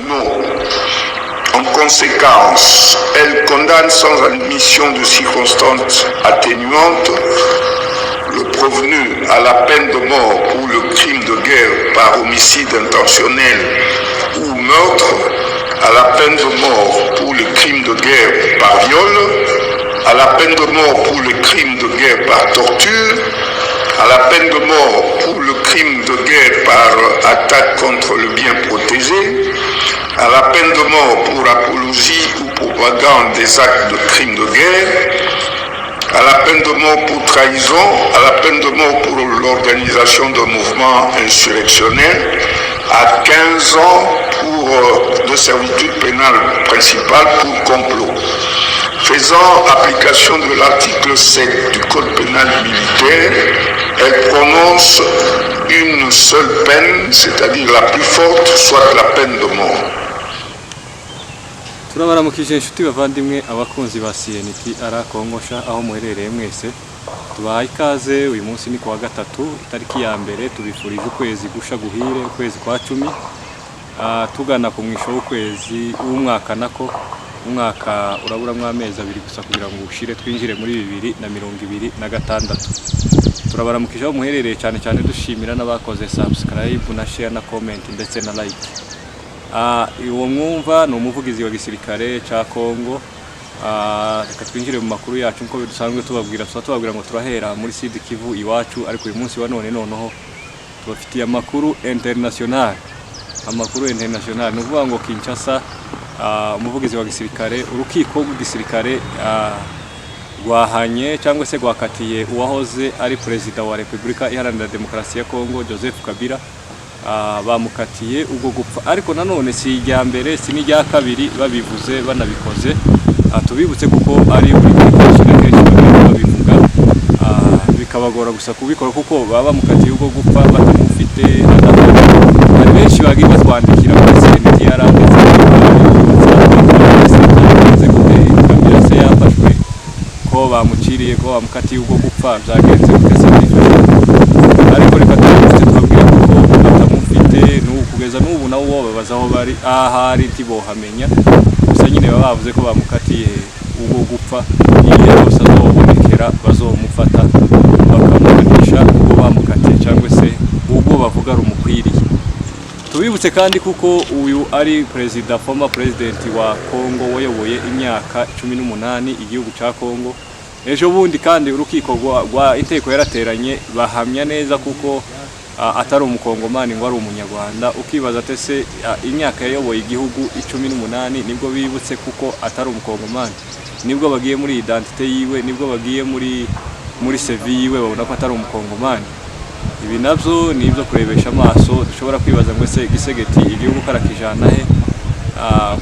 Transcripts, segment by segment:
Tribunaux. En conséquence, elle condamne sans admission de circonstances atténuantes le prévenu à la peine de mort pour le crime de guerre par homicide intentionnel ou meurtre, à la peine de mort pour le crime de guerre par viol, à la peine de mort pour le crime de guerre par torture, à la peine de mort pour le crime de guerre par attaque contre le bien protégé, à la peine de mort pour apologie ou propagande des actes de crimes de guerre, à la peine de mort pour trahison, à la peine de mort pour l'organisation d'un mouvement insurrectionnel, à 15 ans pour de servitude pénale principale pour complot. Faisant application de l'article 7 du Code pénal militaire, elle prononce une seule peine, c'est-à-dire la plus forte, soit la peine de mort. Turabaramukije inshuti bavandimwe, abakunzi ba CNT ara Kongosha, aho muherereye mwese tubahaye ikaze. Uyu munsi ni kuwa gatatu, itariki ya mbere. Tubifurije ukwezi gusha guhire, ukwezi kwa 10. Tugana ku mwisho w'ukwezi w'umwaka, nako umwaka uraburamwo amezi 2 gusa kugira ngo ushire, twinjire muri 2026. Turabaramukije aho muherereye, cyane cyane dushimira n'abakoze subscribe na share na comment ndetse na like. Uwo mwumva ni umuvugizi wa gisirikare ca Kongo. Reka twinjire mu makuru yacu nkuko dusanzwe tubabwira. Tuba tubabwira ngo turahera muri Sud Kivu iwacu, ariko uyu munsi wa none noneho tubafitiye amakuru international. Amakuru international ni ukuvuga ngo Kinshasa, umuvugizi wa gisirikare, urukiko rw'igisirikare rwahanye cyangwa se rwakatiye uwahoze ari perezida wa Repubulika Iharanira Demokarasi ya Kongo, Joseph Kabila. Bamukatiye ubwo gupfa, ariko nanone si irya mbere, si n'irya kabiri babivuze banabikoze. Tubibutse kuko ari buri gihe, kenshi na kenshi bagenda babivuga, bikabagora gusa kubikora kuko baba bamukatiye ubwo gupfa batamufite adahari. Hari benshi bagiye batwandikira muri CNTR ndetse byagenze gute? Kabila se yafashwe ko bamuciriye, ko bamukatiye ubwo gupfa, byagenze gute se, byifashe? Ariko reka tubibutse, tubabwire kuko batamufite n'ubu, kugeza n'ubu nabo babaza aho bari, ahari ntibohamenya. Gusa nyine baba bavuze ko bamukatiye ubwo gupfa, igihe yose azobonekera bazomufata bakamuhanisha ubwo bamukatiye cyangwa se ubwo bavuga rumukwiriye. Tubibutse kandi kuko uyu ari perezida, former president wa Congo, wayoboye imyaka 18 igihugu cya Congo. Ejo bundi kandi urukiko rwa inteko yarateranye, bahamya neza kuko atari umukongomani, ngo ari umunyarwanda. Ukibaza ate se imyaka yayoboye igihugu 18 nibwo bibutse kuko atari umukongomani? Nibwo bagiye muri identité yiwe, nibwo bagiye muri CV yiwe, babona ko atari umukongomani. Ibi nabyo ni ibyo kurebesha amaso. Dushobora kwibaza ngo ese Tshisekedi igihugu karakijana he?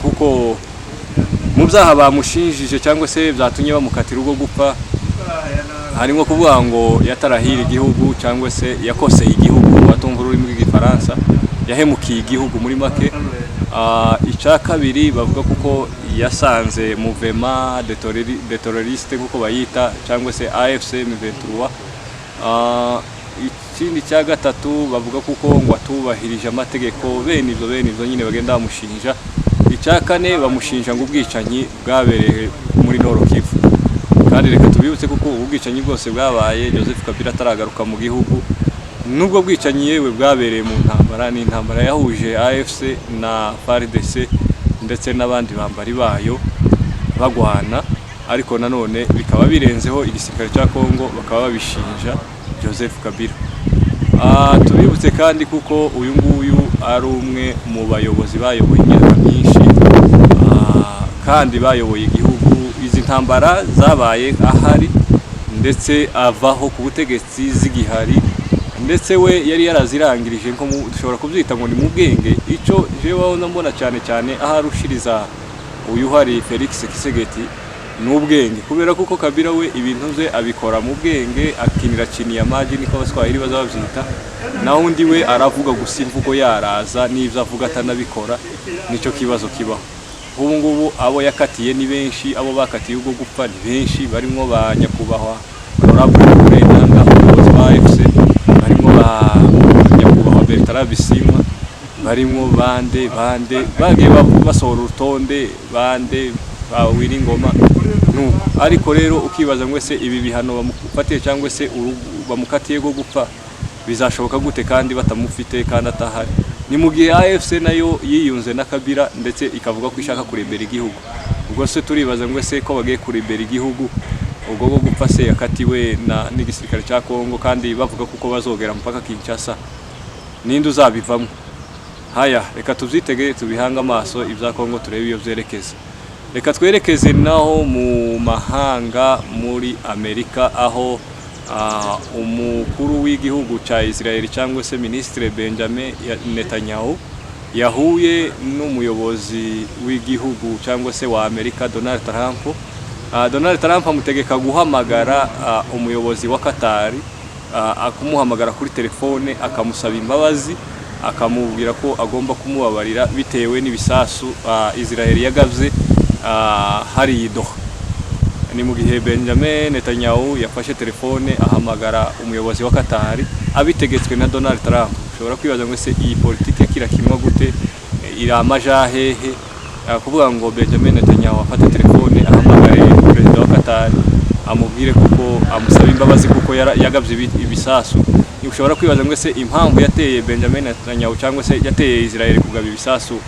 Kuko mu byaha bamushinjije cyangwa se byatumye bamukatira ubwo gupfa harimo kuvuga ngo yatarahira igihugu cyangwa se yakoseye igihugu, batumva ururimi rw'igifaransa, yahemukiye igihugu muri make. Icya kabiri bavuga kuko yasanze mouvement de terroriste nk'uko bayita, cyangwa se AFC M23. Ikindi cya gatatu bavuga kuko ngo atubahirije amategeko. Bene ibyo nyine bagenda bamushinja. Icya kane bamushinja ngo ubwicanyi bwabereye muri Nord Kivu. Kandi reka tubibutse kuko ubwicanyi bwose bwabaye Joseph Kabila ataragaruka mu gihugu, nubwo bwicanyi yewe bwabereye mu ntambara, ni intambara yahuje AFC na FARDC ndetse n'abandi bambari bayo bagwana, ariko nanone bikaba birenzeho igisirikare cya Congo, bakaba babishinja Joseph Kabila. Tubibutse kandi kuko uyu nguyu ari umwe mu bayobozi bayoboye imyaka myinshi, kandi bayoboye igihugu. Izi ntambara zabaye ahari, ndetse avaho ku butegetsi zigihari, ndetse we yari yarazirangirije nko dushobora kubyita ngo ni mu bwenge. Icyo jewe mbona cyane cyane aho arushiriza uyu uhari Felix Tshisekedi ni ubwenge, kubera kuko Kabila we ibintu bye abikora mu bwenge, akinira chini ya maji, niko abaswahili baza babyita, naho undi we aravuga gusa, imvugo yaraza n'ibyo avuga atanabikora. Nicyo kibazo kibaho. Nk'ubu ngubu abo yakatiye ni benshi, abo bakatiye ubwo gupfa ni benshi, barimo ba nyakubahwa Honorable Nanga, umuyobozi wa AFC, barimo ba nyakubahwa Bertrand Bisimwa. Barimwo bande bande bagiye basohora urutonde, bande ba Wiringoma nuko. Ariko rero ukibaza ngo ese ibi bihano bamufatiye cyangwa se bamukatiye go gupfa bizashoboka gute kandi batamufite kandi atahari? Ni mu gihe AFC nayo yiyunze na Kabila, ndetse ikavuga ko ishaka kurebera igihugu. Ubwo se turibaza ngo ese ko bagiye kurebera igihugu, ubwo bwo gupfa se yakatiwe na n'igisirikare cya Kongo, kandi bavuga kuko bazogera mpaka Kinshasa, ninde uzabivamo? Haya, reka tubyitege, tubihange amaso ibya Kongo, turebe iyo byerekeza. Reka twerekeze naho mu mahanga, muri Amerika, aho umukuru w'igihugu cya Israel cyangwa se Minisitiri Benjamin Netanyahu yahuye n'umuyobozi w'igihugu cyangwa se wa Amerika Donald Trump. Donald Trump amutegeka guhamagara umuyobozi wa Qatar, akumuhamagara kuri telefone, akamusaba imbabazi, akamubwira ko agomba kumubabarira bitewe n'ibisasu Israel yagavye hariya i Doha. Ni mu gihe Benjamin Netanyahu yafashe telefone ahamagara umuyobozi wa Qatar abitegetswe na Donald Trump. Ushobora kwibaza ngo ese iyi politike ya kirakinwa gute, iri amaja hehe? Kuvuga ngo Benjamin Netanyahu afate telefone ahamagare perezida wa Qatar, amubwire kuko amusaba imbabazi kuko yagavye ibisasu. Ushobora kwibaza ngo ese impamvu yateye Benjamin Netanyahu cyangwa se yateye Israel kugaba ibisasu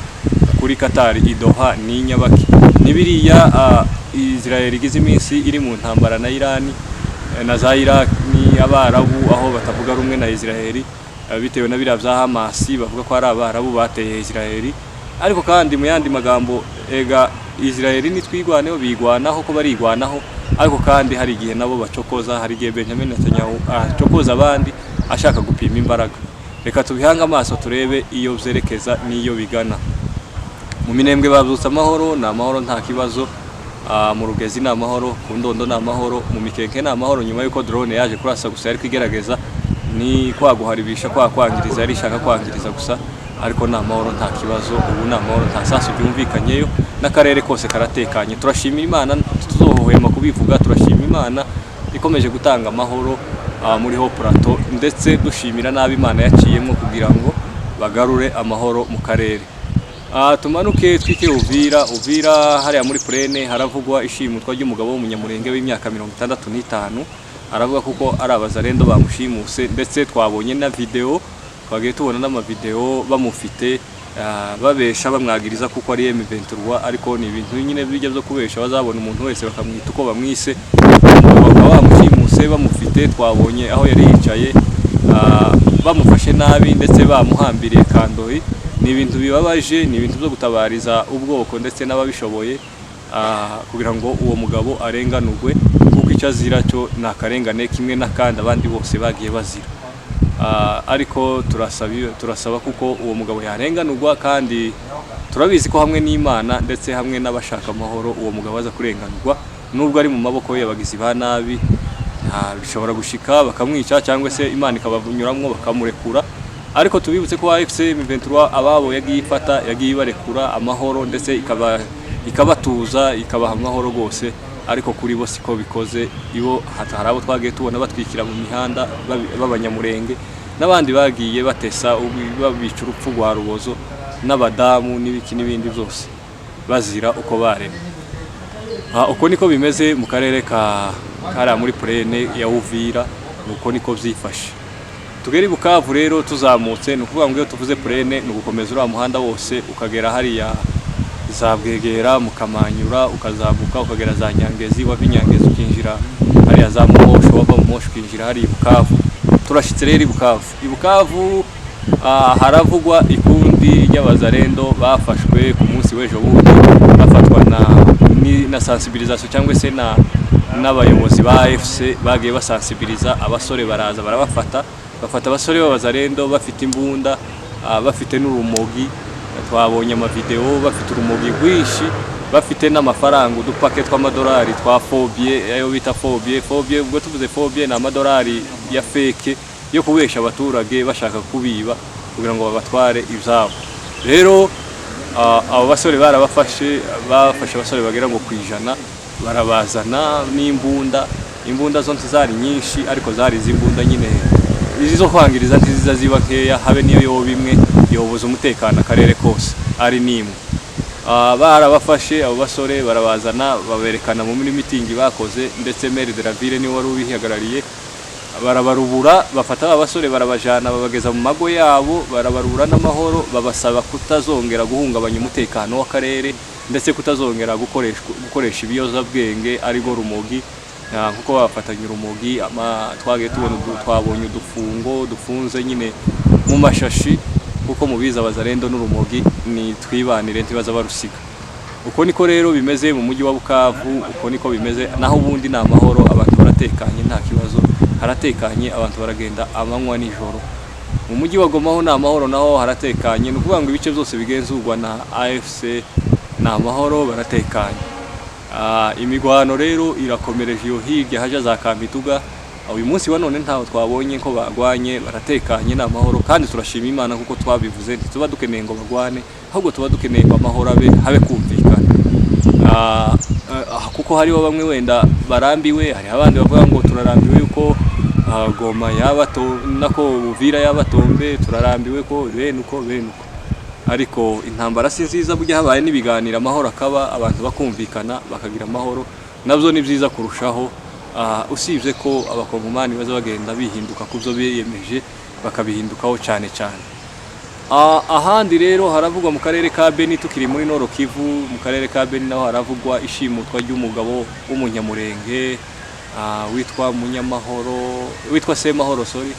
kuri Qatar i Doha ni nyabaki? Ni biriya Israel igize iminsi iri mu ntambara na Iran na za Iraq, ni Abarabu aho batavuga rumwe na Israel, bitewe na biriya bya Hamas bavuga ko ari Abarabu bateye Israel. Ariko kandi mu yandi magambo, ega Israel nitwigwaneho, bigwanaho ko barigwanaho, ariko kandi hari igihe nabo bacokoza, hari igihe Benjamin Netanyahu acokoza abandi ashaka gupima imbaraga. Reka tubihange amaso turebe iyo byerekeza n'iyo bigana. Mu Minembwe babyutse amahoro, ni amahoro, nta kibazo. Mu Rugezi ni amahoro, ku Ndondo ni amahoro, mu Mikenke ni amahoro, nyuma y'uko drone yaje kurasa gusa yari kwigerageza, ni kwa guharibisha, kwa kwangiriza, yari ishaka kwangiriza gusa, ariko ni amahoro, nta kibazo. Ubu ni amahoro, nta sasu ryumvikanyeyo, n'akarere kose karatekanye. Turashimira Imana, tuzohwema kubivuga, turashima Imana ikomeje gutanga amahoro muri Haut Plateau, ndetse dushimira n'abo Imana yaciyemo kugira ngo bagarure amahoro mu karere. Tumanuke twike Uvira. Uvira hariya muri Plaine haravugwa ishimutwa ry'umugabo w'umunyamurenge w'imyaka 65. Aravuga kuko ari abazarendo bamushimuse, ndetse twabonye na video, twagiye tubona n'amavideo bamufite, babesha bamwagiriza kuko ari M23, ariko ni ibintu nyine bijya byo kubesha, bazabona umuntu wese bakamwita uko bamwise. Bakaba bamushimuse bamufite, twabonye aho yari yicaye, bamufashe nabi ndetse bamuhambiriye kandoyi. Ni ibintu bibabaje, ni ibintu byo gutabariza ubwoko ndetse n'ababishoboye, kugira ngo uwo mugabo arenganurwe, kuko icyo azira cyo ni akarengane kimwe n'akandi abandi bose bagiye bazira. Ariko turasaba kuko uwo mugabo yarenganurwa, kandi turabizi ko hamwe n'Imana ndetse hamwe n'abashaka amahoro uwo mugabo aza kurenganurwa, nubwo ari mu maboko y'abagizi ba nabi. Bishobora gushika bakamwica cyangwa se Imana ikabanyuramwo bakamurekura. Ariko tubibutse ko AFC M23 ababo yagiye ifata, yagiye ibarekura amahoro, ndetse ikabatuza, ikabaha amahoro rwose, ariko kuri bo siko bikoze. Ibo hari abo twagiye tubona batwikira mu mihanda b'abanyamurenge, n'abandi bagiye batesa babica urupfu rwa rubozo, n'abadamu n'ibiki n'ibindi byose, bazira uko baremwe. Uko niko bimeze mu karere ka kariya muri Plaine ya Uvira, nuko niko byifashe. Tugere i Bukavu rero tuzamutse, ni ukuvuga ngo iyo tuvuze Plaine ni ugukomeza uriya muhanda wose ukagera hariya za Bwegera, mu Kamanyura, ukazamuka ukagera za Nyangezi, wava i Nyangezi ukinjira hariya za Mumosho, wava mu Mosho ukinjira hariya i Bukavu. Turashitse rero i Bukavu. I Bukavu haravugwa ikundi ry'abazarendo bafashwe ku munsi w'ejo bundi, bafatwa na sensibilisation cyangwa se na n'abayobozi ba AFC bagiye basensibiliza abasore, baraza barabafata, bafata abasore b'abazarendo bafite imbunda, bafite n'urumogi. Twabonye amavideo bafite urumogi rwinshi, bafite n'amafaranga, udupake tw'amadolari twa fobie, ayo bita fobie. Fobie, ubwo tuvuze fobie, ni amadolari ya fake yo kubesha abaturage bashaka kubiba kugira ngo babatware ibyabo. Rero abo basore barabafashe, bafashe abasore bagera ngo ku 100, barabazana n'imbunda. Imbunda zo zari nyinshi, ariko zari izimbunda nyine Izi zo kwangiriza ntiziza ziba nkeya, habe niyo yoba imwe yobuza umutekano akarere kose ari nimwe. Barabafashe abo basore, barabazana, baberekana mu muri mitingi bakoze, ndetse maire de la ville niwe wari ubihagarariye. Barabarubura, bafata aba basore barabajana, babageza mu mago yabo, barabarubura n'amahoro, babasaba kutazongera guhungabanya umutekano w'akarere, ndetse kutazongera gukoresha ibiyobyabwenge arigo rumogi. Nkuko bafatanye urumogi, twagiye tubona twabonye udufungo dufunze nyine mu mashashi, kuko mubizi abazarendo n'urumogi ni twibanire, ntibaza barusiga. Uko niko rero bimeze mu mujyi wa Bukavu, uko niko bimeze. Naho ubundi ni amahoro, abantu baratekanye, nta kibazo, haratekanye, abantu baragenda amanywa nijoro. Mu mujyi wa Goma ho ni amahoro, naho haratekanye. Ni ukuvuga ngo ibice byose bigenzurwa na AFC ni amahoro, baratekanye. Imigwano rero irakomereje iyo hirya haja za Kamituga. Uyu munsi wa none ntaho twabonye ko bagwanye, baratekanye, ni amahoro, kandi turashima Imana kuko twabivuze, ntituba dukeneye ngo bagwane, ahubwo tuba dukeneye ngo amahoro abe, habe kumvikana. Kuko hariho bamwe wenda barambiwe, hari abandi bavuga ngo turarambiwe yuko Goma yabato nako Uvira yabatombe, turarambiwe ko bene uko bene uko. Ariko intambara si nziza, burya habaye n'ibiganiro amahoro akaba, abantu bakumvikana bakagira amahoro, nabyo ni byiza kurushaho. Usibye ko abakongomani baza bagenda bihinduka ku byo biyemeje, bakabihindukaho cyane cyane. Ahandi rero haravugwa mu karere ka Beni, tukiri muri Nord Kivu, mu karere ka Beni naho haravugwa ishimutwa ry'umugabo w'umunyamurenge, witwa Munyamahoro, witwa Semahoro, sorry,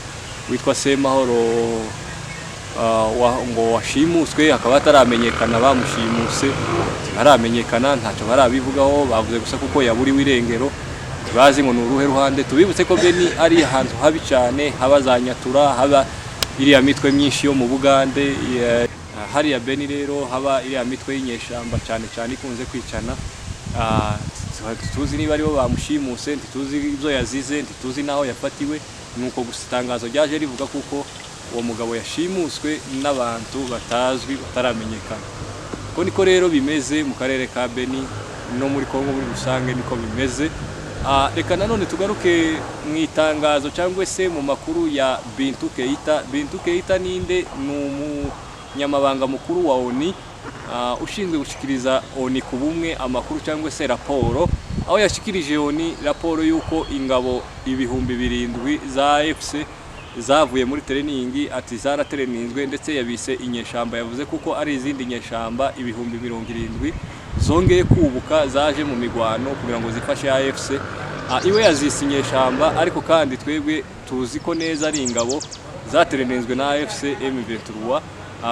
witwa Semahoro, ngo washimuswe, hakaba hataramenyekana bamushimuse, ntibaramenyekana, ntacyo barabivugaho, bavuze gusa kuko yaburiwe irengero, ntibazi ngo ni uruhe ruhande. Tubibutse ko Beni ari ahantu habi cyane, haba za Nyatura, haba iriya mitwe myinshi yo mu Bugande. Hariya Beni rero haba iriya mitwe y'inyeshamba cyane cyane ikunze kwicana. Ntituzi niba aribo bamushimuse, ntituzi ibyo yazize, ntituzi n'aho yafatiwe. Nuko gusa itangazo ryaje rivuga kuko uwo mugabo yashimuswe n'abantu batazwi, bataramenyekana. Uko niko rero bimeze mu karere ka Beni no muri Kongo muri rusange, niko bimeze. Reka nanone tugaruke mu itangazo cyangwa se mu makuru ya Bintou Keita. Bintou Keita ninde? Ni umunyamabanga mukuru wa ONU, ushinzwe gushikiriza ONU ku bumwe amakuru cyangwa se raporo, aho yashikirije ONU raporo y'uko ingabo 7000 za AFC zavuye muri training, ati zaratereninzwe, ndetse yabise inyeshamba, yavuze kuko ari izindi nyeshamba 70,000 zongeye kubuka, zaje mu migwano kugira ngo zifashe AFC. Iwe yazise inyeshamba, ariko kandi twebwe tuzi ko neza ari ingabo zatereninzwe na AFC M23,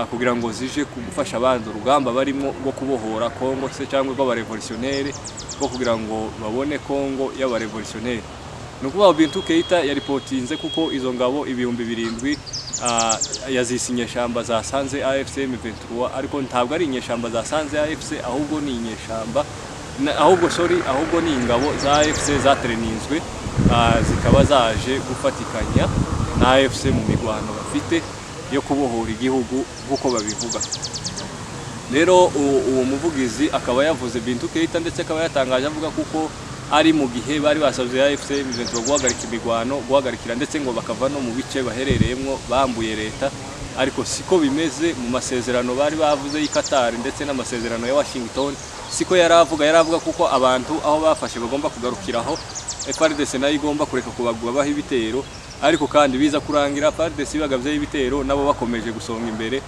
kugira ngo zije gufasha abandi urugamba barimo rwo kubohora Kongo se cyangwa rw'abarevolutionnaire, rwo kugira ngo babone Kongo y'abarevolutionnaire. Ni ukuvuga Bintou Keita yaripotinze kuko izo ngabo 7000, yazise inyeshamba zasanze AFC M23, ariko ntabwo ari inyeshamba zasanze AFC, ahubwo ni inyeshamba ahubwo sorry, ahubwo ni ingabo za AFC zatereninzwe, zikaba zaje gufatikanya na AFC mu migwano bafite yo kubohora igihugu nk'uko babivuga. Rero uwo muvugizi akaba yavuze Bintou Keita, ndetse akaba yatangaje avuga kuko ari mu gihe bari basabye AFC M23 guhagarika imigwano, guhagarikira ndetse ngo bakava no mu bice baherereyemo bambuye leta, ariko siko bimeze. Mu masezerano bari bavuze y'i Qatar ndetse n'amasezerano ya Washington siko yaravuga, yaravuga kuko abantu aho bafashe bagomba kugarukiraho, FARDC nayo igomba kureka kubagwabaho ibitero, ariko kandi biza kurangira FARDC bagavyeho ibitero, nabo bakomeje gusonga imbere.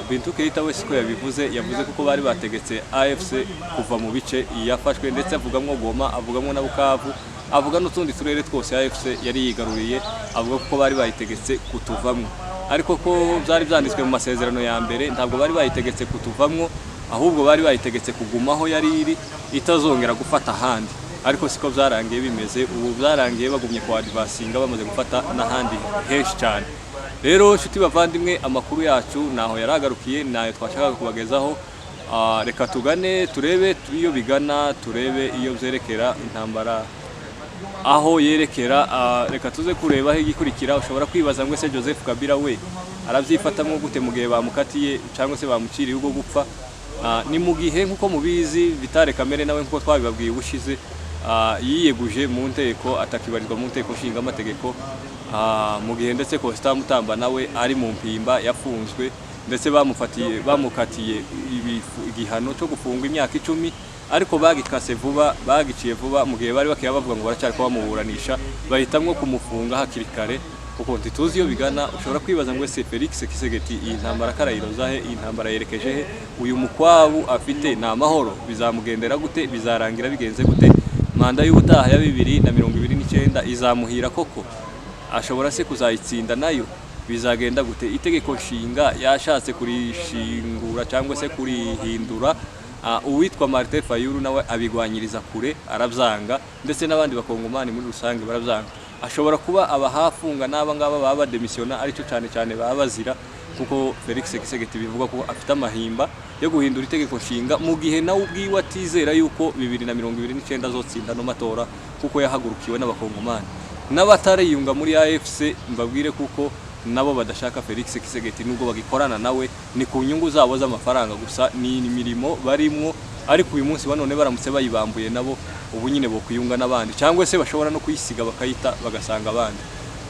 Bintou Keita we siko yabivuze, yavuze kuko bari bategetse AFC kuva mu bice yafashwe, ndetse avugamwo Goma, avugamwo na Bukavu, avuga n'utundi turere twose AFC yari yigaruriye, avuga kuko bari bayitegetse kutuvamwo. Ariko ko byari byanditswe mu masezerano ya mbere, ntabwo bari bayitegetse kutuvamwo, ahubwo bari bayitegetse kugumaho yari iri, itazongera gufata ahandi. Ariko siko byarangiye bimeze, ubu byarangiye bagumye kwa advancinga, bamaze gufata n'ahandi henshi cyane. Rero nshuti bavandimwe, amakuru yacu naho yaragarukiye, nayo twashakaga kubagezaho. Reka tugane turebe iyo bigana, turebe iyo byerekera intambara aho yerekera. Reka tuze kureba aho igikurikira. Ushobora kwibaza ngo ese Joseph Kabila we arabyifatamwo gute mu gihe bamukatiye cyangwa se bamuciriye ubwo gupfa? Ni mu gihe nk'uko mubizi Vital Kamerhe nawe nk'uko twabibabwiye ubushize, yiyeguje mu nteko, atakibarizwa mu nteko nshingamategeko. Mu gihe ndetse Constant Mutamba nawe ari mu Mpimba yafunzwe, ndetse bamufatiye bamukatiye igihano cyo gufungwa imyaka 10, ariko bagikase vuba, bagiciye vuba, mu gihe bari bakiya bavuga ngo baracyari ko bamuburanisha, bahitamwo kumufunga hakiri kare kuko ntituzi iyo bigana. Ushobora kwibaza ngo ese Felix Tshisekedi iyi ntambara karayiroza he? Iyi ntambara yerekeje he? Uyu mukwabu afite ni amahoro? Bizamugendera gute? Bizarangira bigenze gute? Manda y'ubutaha ya 2029 izamuhira koko? Ashobora se kuzayitsinda nayo? Bizagenda gute? Itegeko nshinga yashatse kurishingura cyangwa se kurihindura, uwitwa Martin Fayulu nawe abigwanyiriza kure, arabyanga, ndetse n'abandi bakongomani muri rusange barabyanga. Ashobora kuba abahafunga n'aba ngaba baba bademisiyona aricyo cyane cyane baba bazira, kuko Felix Tshisekedi bivugwa ko afite amahimba yo guhindura itegeko nshinga, mu gihe nawe ubwiwe atizera yuko 2029 azotsinda no matora, kuko yahagurukiwe n'abakongomani n'abatariyunga muri AFC. Mbabwire kuko nabo badashaka Felix Tshisekedi, nubwo bagikorana nawe ni ku nyungu zabo z'amafaranga gusa, ni imirimo barimwo. Ariko uyu munsi wa none baramutse bayibambuye, nabo ubu nyine bo kwiyunga n'abandi, cyangwa se bashobora no kuyisiga bakayita bagasanga abandi.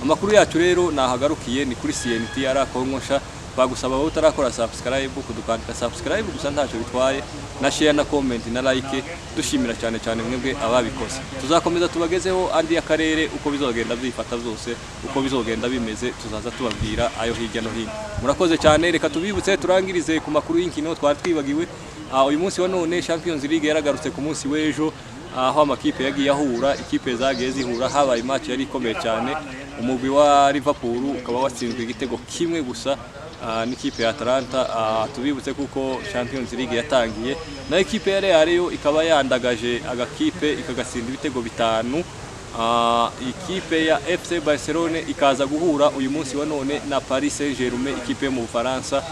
Amakuru yacu rero nahagarukiye, ni kuri CNTR Kongosha. Bagusaba wowe utarakora subscribe kudukandika subscribe gusa, ntacyo bitwaye, na share na comment na like. Dushimira cyane cyane mwebwe ababikoze. Tuzakomeza tubagezeho andi y'akarere uko bizogenda byifata byose, uko bizogenda bimeze, tuzaza tubabwira ayo hirya no hino. Murakoze cyane. Reka tubibutse turangirize ku makuru y'inkino twari twibagiwe. Uyu munsi wa none Champions League yaragarutse ku munsi w'ejo, aho amakipe yagiye ahura, ikipe zagiye zihura, habaye match yari ikomeye cyane. Umugwi wa Liverpool ukaba watsinzwe igitego kimwe gusa n'ikipe ya Atalanta. Tubibutse kuko Champions League yatangiye, na ikipe ya Real yo ikaba yandagaje agakipe ikagatsinda ibitego 5. Ikipe ya FC Barcelone ikaza guhura uyu munsi wa none na Paris Saint-Germain, ikipe yo mu Bufaransa.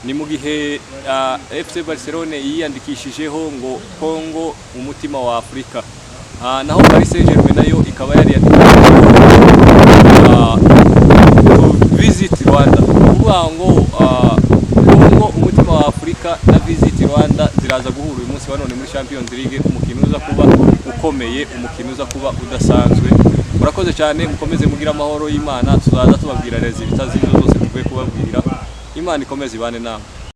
Ni mu gihe FC Barcelone yiyandikishijeho ngo Congo umutima wa Afurika, naho Paris Saint-Germain nayo ikaba yari Visit Rwanda. Kuvuga ngo Congo umutima wa Afurika na Visit Rwanda ziraza guhura uyu munsi wa none muri Champions League, umukino uza kuba ukomeye, umukino uza kuba udasanzwe. Murakoze cyane, mukomeze mugire amahoro y'Imana. Tuzaza tubabwira résultats z'izo zose tuvuye kubabwira. Imana ikomeze ibane namwe.